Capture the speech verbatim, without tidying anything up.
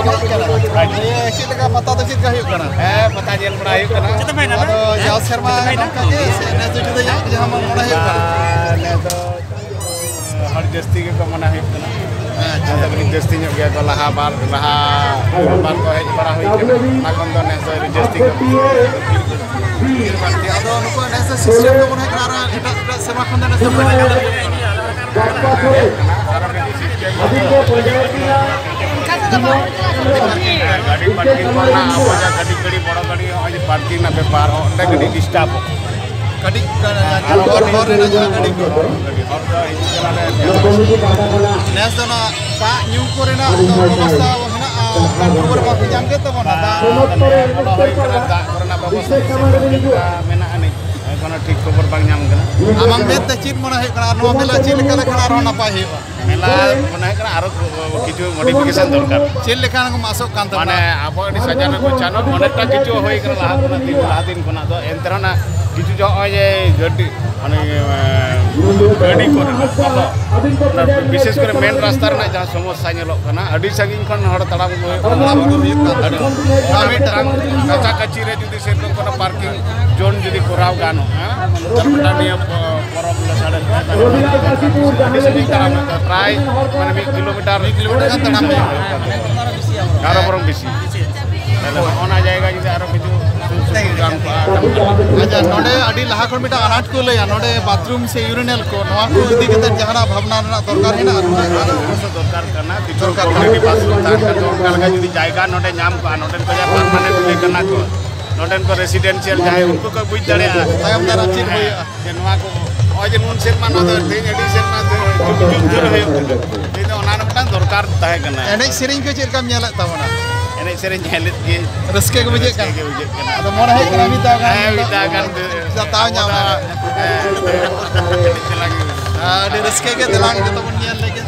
ᱦᱮᱡ ᱠᱟᱱᱟ᱾ ᱤᱭᱟᱹ, ᱪᱮᱫ ᱞᱮᱠᱟ ᱯᱟᱛᱟ ᱫᱚ ᱪᱮᱫ ᱞᱮᱠᱟ ᱦᱩᱭᱩᱜ ᱠᱟᱱᱟ? ᱦᱮᱸ, ᱯᱟᱛᱟ ᱧᱮᱞ ᱵᱟᱲᱟ ᱦᱩᱭᱩᱜ ᱠᱟᱱᱟ᱾ ᱟᱫᱚ ᱡᱟᱣ ᱥᱮᱨᱢᱟ ᱱᱚᱝᱠᱟ ᱜᱮ ᱥᱮ ᱱᱮᱥ ᱫᱚ ᱡᱩᱫᱟᱹ ᱧᱚᱜ ᱡᱟᱦᱟᱸ ᱢᱚᱱᱮ ᱦᱩᱭᱩᱜ ᱠᱟᱱᱟ? ᱟᱨ ᱱᱮᱥ ᱫᱚ ᱦᱚᱲ ᱡᱟᱹᱥᱛᱤ ᱜᱮᱠᱚ ᱢᱚᱱᱮ ᱦᱩᱭᱩᱜ ᱠᱟᱱᱟ᱾ ᱟᱪᱪᱷᱟ᱾ ᱟᱫᱚ ᱠᱟᱹᱴᱤᱡ ᱡᱟᱹᱥᱛᱤ ᱧᱚᱜ ᱜᱮᱭᱟ ᱠᱚ, ᱞᱟᱦᱟ ᱵᱟᱨ, ᱞᱟᱦᱟ ᱵᱟᱨ ᱠᱚ ᱦᱮᱡ ᱵᱟᱲᱟ ᱦᱩᱭ ᱠᱟᱱᱟ, ᱚᱱᱟ ᱠᱷᱚᱱ ᱫᱚ ᱱᱮᱥ ᱫᱚ ᱟᱹᱰᱤ ᱡᱟᱹᱥᱛᱤ ᱠᱚ ᱵᱷᱤᱲ ᱵᱟᱹᱲᱛᱤ᱾ ᱟᱫᱚ ᱱᱩᱠᱩᱣᱟᱜ ᱱᱮᱥ ᱫᱚ system ᱫᱚ ᱢᱚᱱᱮ ᱦᱩᱭᱩᱜ ᱠᱟᱱᱟ ᱟᱨᱚ ᱮᱴᱟᱜ ᱮᱴᱟᱜ ᱥᱮᱨᱢᱟ ᱠᱷᱚᱱ ᱫᱚ ᱱᱮᱥ ᱫᱚ ᱵᱷᱮᱜᱟᱨ ᱧᱚᱜ ᱜᱮᱭᱟ᱾ ᱟᱨᱚ ᱠᱟᱹᱴᱤᱡ system ᱫᱚ ᱜᱟᱹᱰᱤ parking ᱠᱚᱨᱮᱱᱟᱜ ᱟᱵᱚ ᱡᱟᱦᱟᱸ ᱠᱟᱹᱴᱤᱡ ᱜᱟᱹᱰᱤ, ᱵᱚᱲᱚ ᱜᱟᱹᱰᱤ, ᱱᱚᱜᱼᱚᱭ ᱡᱮ parking ᱨᱮᱱᱟᱜ ᱵᱮᱯᱟᱨ, ᱚᱸᱰᱮ ᱠᱟᱹᱴᱤᱡ disturb ᱚᱜ ᱠᱟᱱᱟ᱾ ᱠᱟᱹᱴᱤᱡ ᱦᱚᱨ, ᱦᱚᱨ ᱨᱮᱱᱟᱜ ᱡᱟᱦᱟᱸ ᱜᱟᱹᱰᱤ ᱠᱚ᱾ ᱜᱟᱹᱰᱤ ᱦᱚᱲ ᱠᱚ ᱦᱤᱡᱩᱜ ᱠᱟᱱᱟ ᱞᱮ᱾ ᱱᱮᱥ ᱫᱚ ᱱᱚᱣᱟ ᱫᱟᱜ ᱧᱩ ᱠᱚᱨᱮᱱᱟᱜ ᱫᱚ ᱵᱮᱵᱚᱥᱛᱷᱟ ᱢᱮᱱᱟᱜᱼᱟ? ᱚᱱᱠᱟᱱ ᱠᱷᱚᱵᱚᱨ ᱵᱟᱝ ᱧᱟᱢ ᱠᱮᱫ ᱛᱟᱵᱚᱱᱟ᱾ ᱫᱟᱜ ᱵᱚᱞᱚ ᱦᱩᱭ ᱠᱟᱱᱟ, ᱫᱟᱜ ᱠᱚᱨᱮᱱᱟᱜ ᱵᱮᱵᱚᱥᱛᱷᱟ ᱢᱮᱱᱟᱜᱼᱟ ᱟᱹᱱᱤᱡ, ᱠᱳᱱᱳ ᱴᱷᱤᱠ ᱠᱷᱚᱵᱚᱨ ᱵᱟᱝ ᱧᱟᱢ ᱠᱟᱱᱟ᱾ ᱟᱢᱟᱜ ᱢᱮᱫ ᱛᱮ ᱪᱮᱫ ᱢᱚᱱᱮ ᱦᱩᱭᱩᱜ ᱠᱟᱱᱟ, ᱟᱨ ᱱᱚᱣᱟ ᱢᱮᱞᱟ ᱪᱮᱫ ᱞᱮᱠᱟ ᱞᱮᱠᱷᱟᱱ ᱟᱨᱦᱚᱸ ᱱᱟᱯᱟᱭ ᱦᱩᱭᱩᱜᱼᱟ? ᱢᱮᱞᱟ ᱢᱚᱱᱮ ᱦᱩᱭᱩᱜ ᱠᱟᱱᱟ ᱟᱨᱚ ᱠᱤᱪᱷᱩ modification ᱫᱚᱨᱠᱟᱨ᱾ ᱪᱮᱫ ᱞᱮᱠᱟᱱ ᱠᱚᱢ ᱟᱥᱚᱜ ᱠᱟᱱ ᱛᱟᱵᱚᱱᱟ? ᱢᱟᱱᱮ ᱟᱵᱚ ᱟᱹᱰᱤ ᱥᱟᱡᱟᱱ ᱜᱩᱪᱷᱟᱱᱚ ᱚᱱᱮᱠᱴᱟ ᱠᱤᱪᱷᱩ ᱦᱩᱭ ᱠᱟᱱᱟ ᱞᱟᱦᱟ ᱠᱷᱚᱱᱟᱜ, ᱫᱤᱱ ᱞᱟᱦᱟ ᱫᱤᱱ ᱠᱷᱚᱱᱟᱜ ᱫᱚ, ᱮᱱᱛᱮ ᱨᱮᱦᱚᱸ ᱱᱟᱜ ᱠᱤᱪᱷᱩ ᱡᱮ ᱱᱚᱜᱼᱚᱭ ᱡᱮ ᱜᱟᱹᱰᱤ, ᱢᱟᱱᱮ, ᱜᱟᱹᱰᱤ ᱠᱚᱨᱮᱱᱟᱜ ᱵᱚᱞᱚ, ᱵᱤᱥᱮᱥ ᱠᱚᱨᱮ main ᱨᱟᱥᱛᱟ ᱨᱮᱱᱟᱜ ᱡᱟᱦᱟᱸ ᱥᱚᱢᱚᱥᱥᱟ ᱧᱮᱞᱚᱜ ᱠᱟᱱᱟ, ᱟᱹᱰᱤ ᱥᱟᱺᱜᱤᱧ ᱠᱷᱚᱱ ᱦᱚᱲ ᱛᱟᱲᱟᱢ ᱠᱚ ᱦᱩᱭᱩᱜ ᱠᱟᱱᱟ᱾ ᱟᱹᱰᱤ, ᱟᱨ ᱢᱤᱫᱴᱟᱝ ᱠᱟᱪᱟ ᱠᱟᱪᱤ ᱨᱮ ᱡᱩᱫᱤ ᱥᱮᱨᱚᱠᱚᱢ ᱠᱳᱱᱳ parking zone ᱡᱩᱫᱤ ᱠᱚᱨᱟᱣ ᱜᱟᱱᱚᱜᱼᱟ, ᱛᱟᱦᱞᱮ ᱢᱤᱫᱴᱟᱝ ᱱᱤᱭᱟᱹ ᱯᱚ-, ᱯᱚᱨᱚᱵᱽ ᱞᱮᱥᱟᱲᱦᱮᱫ ᱛᱮ ᱟᱹᱰᱤ ᱥᱟᱺᱜᱤᱧ ᱛᱟᱲᱟᱢ ᱦᱩᱭᱩᱜ ᱠᱟᱱᱟ, ᱯᱨᱟᱭ ᱢᱟᱱᱮ ᱢᱤᱫ ᱠᱤᱞᱳᱢᱤᱴᱟᱨ, ᱢᱤᱫ ᱠᱤᱞᱳᱢᱤᱴᱟᱨ ᱜᱟᱱ ᱛᱟᱲᱟᱢ ᱦᱩᱭᱩᱜᱼᱟ᱾ ᱟᱨᱚ ᱵᱚᱨᱚᱝ ᱵᱮᱥᱤ᱾ ᱛᱟᱦᱞᱮ ᱚᱱᱟ ᱡᱟᱭᱜᱟ ᱡᱩᱫᱤ ᱟᱨᱚ ᱠᱤᱪᱷᱩ ᱥᱩᱨ ᱥᱩᱯᱩᱨ ᱜᱟᱱ ᱠᱚᱜᱼᱟ, ᱠᱷᱟᱱ ᱟᱪᱪᱷᱟ, ᱱᱚᱰᱮ ᱟᱹᱰᱤ ᱞᱟᱦᱟ ᱠᱷᱚᱱ ᱢᱤᱫᱴᱟᱝ ᱟᱱᱟᱴ ᱠᱚ ᱞᱟᱹᱭᱟ, ᱱᱚᱰᱮ bathroom ᱥᱮ urinal ᱠᱚ, ᱱᱚᱣᱟ ᱠᱚ ᱤᱫᱤ ᱠᱟᱛᱮ ᱡᱟᱦᱟᱱᱟᱜ ᱵᱷᱟᱵᱽᱱᱟ ᱨᱮᱱᱟᱜ ᱫᱚᱨᱠᱟᱨ ᱢᱮᱱᱟᱜᱼᱟ? ᱚᱱᱟ ᱫᱚ ᱚᱵᱚᱥᱥᱳᱭ ᱫᱚᱨᱠᱟᱨ ᱠᱟᱱᱟ, ᱠᱤᱪᱷᱩ ᱫᱚᱨᱠᱟᱨ ᱠᱟᱱᱟ᱾ Community bathroom ᱛᱟᱦᱮᱱ ᱠᱷᱟᱱ ᱫᱚ ᱚᱱᱠᱟ ᱞᱮᱠᱟ ᱡᱩᱫᱤ ᱡᱟᱭᱜᱟ ᱱᱚᱰᱮ ᱧᱟᱢ ᱠᱚᱜᱼᱟ, ᱱᱚᱰᱮᱱ ᱠᱚ ᱡᱟᱦᱟᱸᱭ permanent ᱠᱟᱱᱟ ᱠᱚ, ᱱᱚᱰᱮᱱ ᱠᱚ residential ᱡᱟᱦᱟᱸᱭ, ᱩᱱᱠᱩ ᱠᱚ ᱵᱩᱡᱽ ᱫᱟᱲᱮᱭᱟᱜᱼᱟ᱾ ᱛᱟᱭᱚᱢ ᱫᱟᱨᱟᱢ ᱪᱮᱫ ᱦᱩᱭᱩᱜᱼᱟ? ᱡᱮ ᱱᱚᱣᱟ ᱠᱚ, ᱱᱚᱜᱼᱚᱭ ᱡᱮ ᱱᱩᱱ ᱥᱮᱨᱢᱟ ᱱᱚᱣᱟ ᱫᱚ ᱛᱮᱦᱮᱧ ᱟᱹᱰᱤ ᱥᱮᱨᱢᱟ ᱫᱚ ᱡᱩᱜᱽ ᱡᱩᱜᱽ ᱫᱷᱚᱨᱮ ᱦᱩᱭᱩᱜ ᱠᱟᱱᱟ᱾ ᱛᱮᱦᱮᱧ ᱫᱚ ᱚᱱᱟ ᱨᱮ ᱢᱤᱫᱴᱟᱝ ᱫᱚᱨᱠᱟᱨ ᱛᱟᱦᱮᱸ ᱠᱟᱱᱟ᱾ ᱮᱱᱮᱡ ᱥᱮᱨᱮᱧ ᱠᱚ ᱪᱮᱫ ᱞᱮᱠᱟᱢ ᱧᱮᱞᱮᱫ ᱛᱟᱵᱚᱱᱟ? ᱮᱱᱮᱡ ᱥᱮᱨᱮᱧ ᱧᱮᱞᱮᱫ ᱜᱮ᱾ ᱨᱟᱹᱥᱠᱟᱹ ᱜᱮ ᱵᱩᱡᱷᱟᱹᱜ ᱠᱟᱱᱟ? ᱨᱟᱹᱥᱠᱟᱹ ᱜᱮ ᱵᱩᱡᱷᱟᱹᱜ ᱠᱟᱱᱟ᱾ ᱟᱫᱚ ᱢᱚᱱᱮ ᱦᱩᱭᱩᱜ ᱠᱟᱱᱟ ᱢᱤᱫ ᱫᱷᱟᱣ ᱜᱟᱱ ᱦᱮᱸ, ᱢᱤᱫ ᱫᱷᱟᱣ ᱜᱟᱱ ᱫᱚ ᱡᱟ ᱛᱟᱣ ᱧᱟᱢ ᱟᱵᱚ ᱫᱚ, ᱠᱟᱱᱟ᱾ ᱦᱮᱸ, ᱮᱱᱮᱡ ᱛᱮᱞᱟᱝ ᱟᱹᱰᱤ ᱨᱟᱹᱥᱠᱟᱹ ᱜᱮ, ᱫᱮᱞᱟᱝ ᱡᱚᱛᱚ ᱵᱚᱱ ᱧᱮᱞ ᱞᱮᱜᱮ᱾